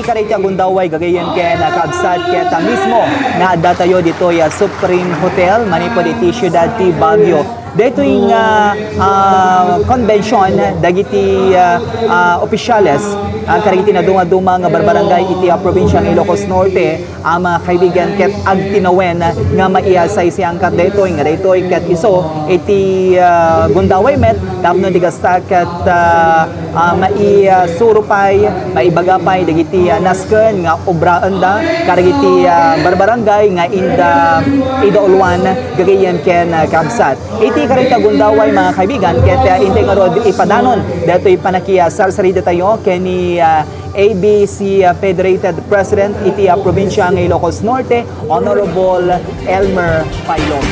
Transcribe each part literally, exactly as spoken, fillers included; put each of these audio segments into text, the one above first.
Karita gundaway gagayen ken, ah, kabsat ket, ah, mismo nga addatayo ditoy, ah, Supreme Hotel manipud iti siudad ti Baguio. Daytoy nga, ah, convention dagiti, ah, ah, opisyales, ah, kadagiti nadumaduma nga barbarangay iti, ah, probinsia nga Ilocos Norte, ah, mga kaibigan, ket agtinawen nga maisaysayaangkat daytoy nga daytoy ket isu iti, ah, gundaway met tapno di kasta ket, ah, ah, mai, ah, suro pay, maibaga pay dagiti, ah, nasken nga obraenda kadagiti, ah, barbarangay nga inda idauluan gagayen ken, ah, kabsat. Iti karita gundaway, mga kaibigan, ket, ah, intay ngarud ipadanon daytoy pannakisarsaridatayo ken ni, ah, A B C, ah, Federated President iti, ah, probinsia nga Ilocos Norte, Honorable Elmer Pailon.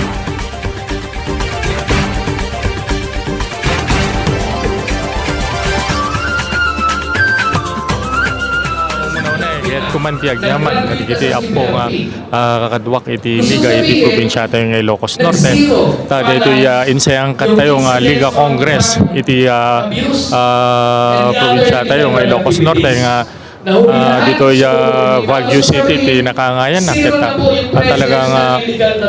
Ket kuman ti agyaman kadagiti appo nga, ah, kakaduak iti liga iti probinsiatayo nga Ilocos Norte. Ta daytoy, ah, insayaangkattayo nga Liga Congress iti, ah, ah, probinsiatayo nga Ilocos Norte nga, ah, ditoy, ah, Baguio City ti nakangayan na ket, ah, talaga nga,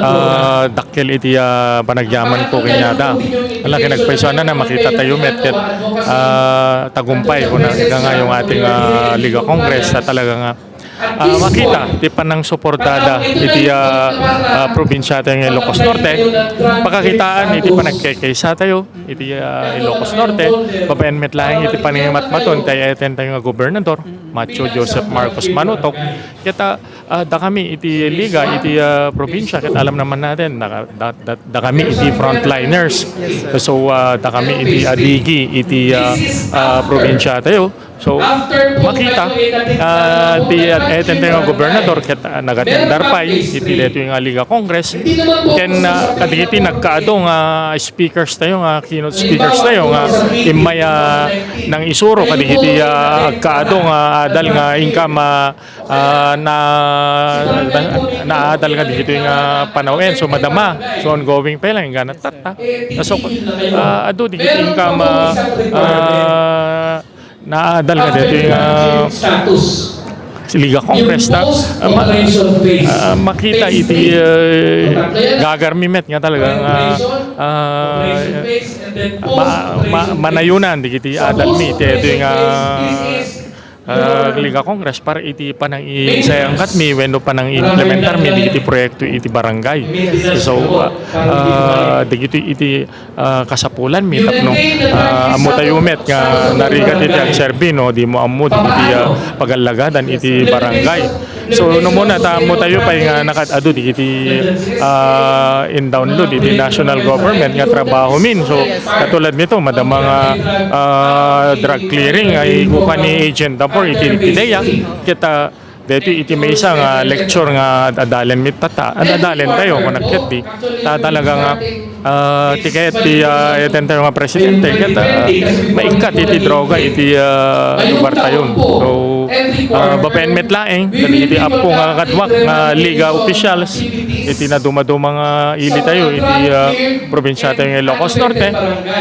ah, dakkel iti, ah, panagyamanko kaniada. Ala, kinagpaysuanna, makitatayo met ket, ah, tagumpay kuna nga ngayon ating, ah, Liga Congress, ah, talaga nga, ah, makita ti panangsuportada iti, ah, ah, probinsiatayo nga Ilocos Norte. Pakakitaan iti panagkakaisatayo iti, ah, Ilocos Norte. Babaen met laeng iti panangimatmaton ti ay-ayatentayo nga gobernador, Matthew Joseph Marcos Manutok. Ket, ah, ah, dakami iti liga iti, ah, probinsia ket alam naman natin, naka-, da-, da-, dakami iti frontliners. So, ah, dakami iti adigi iti, ah, ah, probinsiatayo. So, makita, ah, ti, ah, ayatentayo nga gobernador ket, ah, nagatendar pay iti daytoy nga Liga Congress. Ken, ah, kadagiti nagkaadu nga speakerstayo, nga keynote speakerstayo nga immay, ah, nangisuro kadagiti, ah, agkaadu nga adal nga inkam, ah, ah, na, na, naadal nga ditoy nga panawen. So, madama. So, ongoing pa lang, ingganat tatta. So, ah, adu, dagiti inkam, ah, ah, naadal nga ditoy nga Liga Congress ta, ah, ma-, ah, makita iti, eh, gagarmi met nga talaga nga, ah, ma-, ma-, manayunan dagiti adalmi iti, iti nga, ah, Liga Congress para iti panangisayaangkatmi wenno panangiimplementarmi dagiti proyekto iti barangay. So, ah, ah, dagiti iti ah, kasapulanmi tapno, ah, ammotayo met nga narigat iti agserbi no dimo ammo dagiti, ah, pagallagadan iti barangay. So, no muna ta ammotayo pay nga nakaad-adu dagiti, ah, in-download iti national government nga trabahomin. So, katulad nito, madama nga, ah, drug clearing ay kukan ni Agent Dabor iti PDEA. Ket, ah, Daytoy iti maysa nga lecture nga ad-, adalenmi tatta, ad-, adalentayo, kunak ketdi. Ta talaga nga, ah, ti kayat ti, ah, ayatentayo nga presidente, ket, ah, maikkat iti droga iti, ah, lugartayon. So, ah, babaen met laeng, kadagiti appo nga kakaduak nga liga officials, iti nadumaduma nga ilitayo, iti, ah, probinsiatayo nga Ilocos Norte,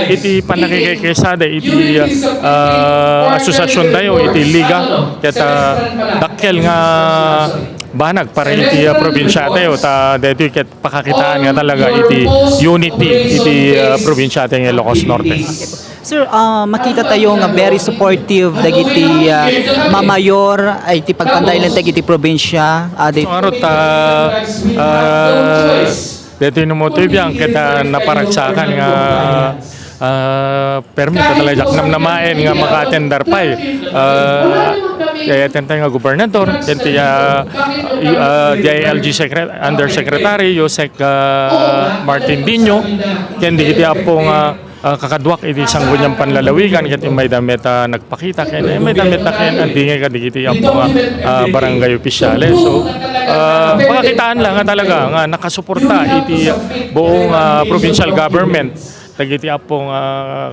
iti pannakikaysada iti, ah, asosiasiontayo iti liga, ket, ah, dakkel nga banag para iti, ah, probinsiatayo, ta daytoy ket pakakitaan nga talaga iti unity iti, ah, probinsiatayo nga Ilocos Norte. Sir, ah, makitatayo nga very supportive dagiti, ah, mamayor iti pagpantay linteg iti probinsia, ah, di- Ngarud, ah, ah, Daytoy no motoy biang ket, ah, naparagsakan nga, ah, permi ta talaga diak namnamaen nga maka-attendar pay. Ah, ayatentayo nga gobernador, ken ti, ah, y-, ah, D I L G secre-, undersecretary, Yusek, ah, Martin Dino, ken dagiti appo nga, ah, kakaduak iti Sangguniang Panlalawigan, ket immayda met, ah, nagpakita ken, eh, immayda met ken agdingay kadagiti appo nga, ah, barangay opisyales. So, ah, pakakitaan la nga talaga nga nakasuporta iti buong, ah, provincial government Dagiti appo nga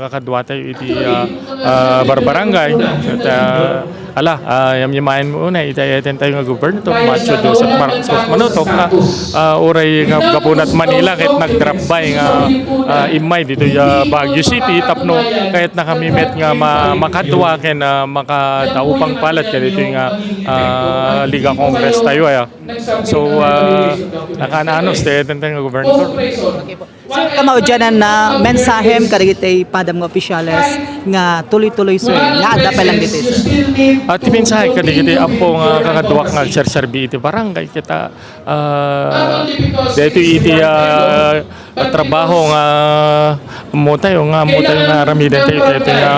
kakaduatayo iti, ah, ah, barbarangay. Ket, ah, ala, ah, yamyamaen mo unay iti ayatentayo nga gobernador, Macho Joseph Marcos Manotoc, nga, ah, uray nga gapu na ti Manila ket nag-drop by nga, ah, immay ditoy, ah, Baguio City tapno kayatna kami met nga ma-, makadua ken, ah, makadaupang palad kaditoy nga, ah, Liga Congress tayo, aya. So, ah, nakaananos ti ayatentayo nga gobernador. Okay po. Sir, kamaudianan na mensahem kadagiti padam nga opisyales nga tuloy-tuloy, sir, nga adda pay lang ditoy, sir. Ti mensahe kadagiti appo nga kakaduak nga agserserbi iti barangay ket, ah, daytoy iti, ah, trabaho nga ammo tayo, nga ammo tayo nga aramiden tayo, daytoy nga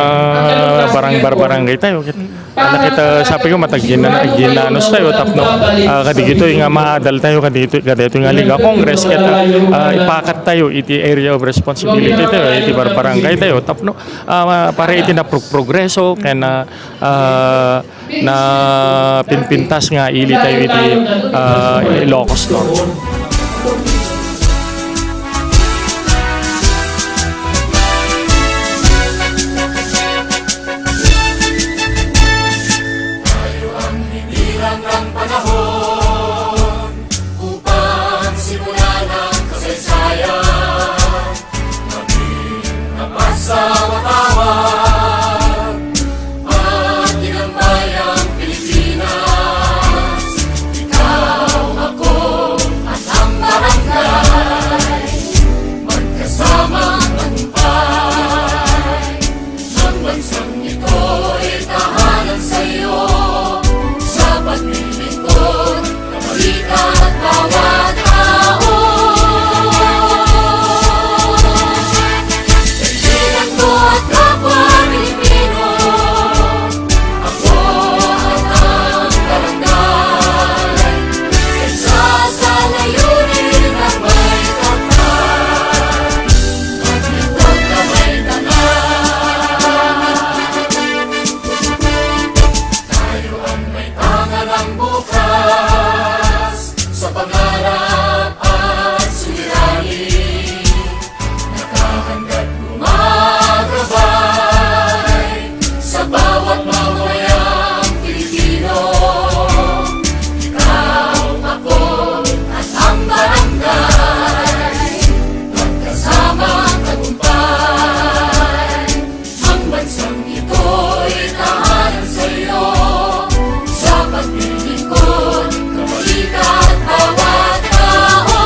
barang-, barbarangay tayo. Ket Ala ket, ah, sabi ko, mat-, agin-, aginnanos tayo tapno, ah, kadagitoy nga maadal tayo kadagitoy, kadagitoy nga Liga Congress ket, ah, ipakat tayo iti area of responsibility tayo, iti barbarangay tayo tapno, ah, ma-, para iti naprog-, progreso ken, ah, ah, napimpintas nga ili tayo iti, ah, Ilocos Norte. Tayo ang hinirang ng panahon upang simulan ang kasaysayan. Maging mapagsawa-tawa at tinambay ang Pilipinas. Ikaw, ako, at ang barangay, magkasamang tagumpay. Ang bansang ito'y tahanan sa'yo, sa paglilingkod, kabalikan bawat tao. Kaibigan ko at kapwa Pilipino, ako at ang barangay, isa sa layunin na may kapal. Tayo ang may pangarang bukas sa pangarap at suliranin. Nakahandang gumagabay sa bawat mamamayang Pilipino. Ikaw, ako, at ang barangay, magkasamang tagumpay. Ang bansang ito'y tahanan sa'yo, sa paglilingkod, kabalikan bawat tao.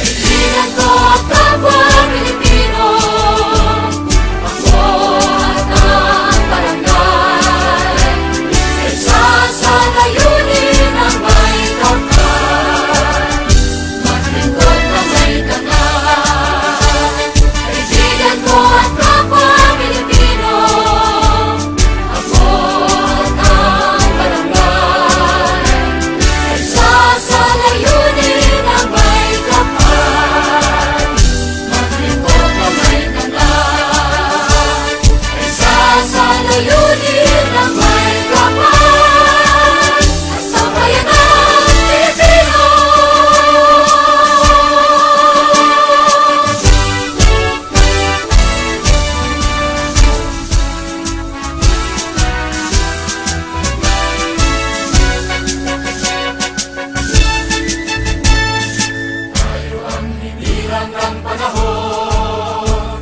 Kaibigan ko at kapwa Pilipino, ako at ang barangay, isa sa layunin ang may kapal. Maglingkod na may tama. Kaibigan ko at kapwa Pilipino, ako at ang barangay, isa sa layunin ang may kapal. Maglingkod na may tama. Isa sa layunin ang may kapal, ang sambayanang Pilipino. Tayo ang hinirang ng panahon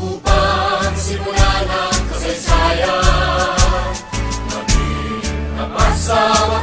upang simulan ang kasaysayan. Maging mapagsawa